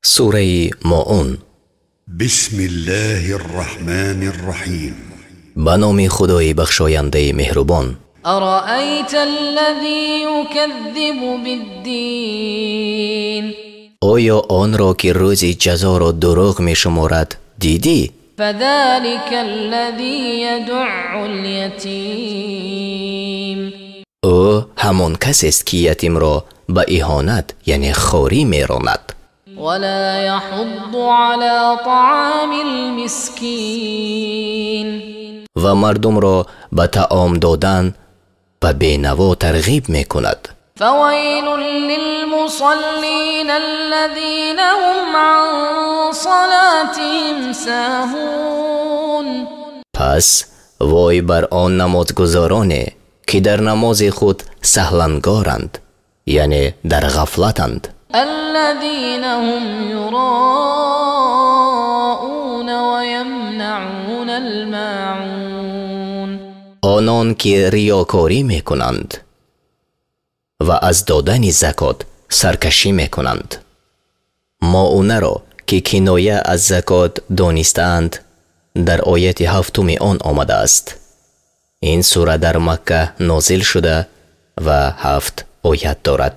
Сураи Моун. بسم الله الرحمن الرحيم. Ба номи Худои бахшояндаи меҳрубон. أرأيت الذي يكذب بالدين؟ Оё онро, ки рӯзи ҷазоро дурӯғ мешуморад, дидӣ? فذلك الذي يدع اليتيم. Ӯ ҳамон касест, ки ятимро ба иҳонат, яъне хорӣ меронад. ولا يحض على طعام المسكين. Ва мардумро ба таом додан ба бенаво тарғиб мекунад. فويل للمصلين الذين هم عن صلاتهم ساهون. Пас вой бар он намозгузороне, ки дар намози худ саҳлангоранд, яъне дар ғафлатанд. الذين هم يراءون ويمنعون الماعون. Онон ки риёкорӣ мекунанд ва аз додани закот саркашӣ мекунанд. Моунаро, ки киноя аз закот донистаанд, дар ояти ҳафтуми он омадааст. Ин сура дар Макка нозил шуда ва ҳафт оят дорад.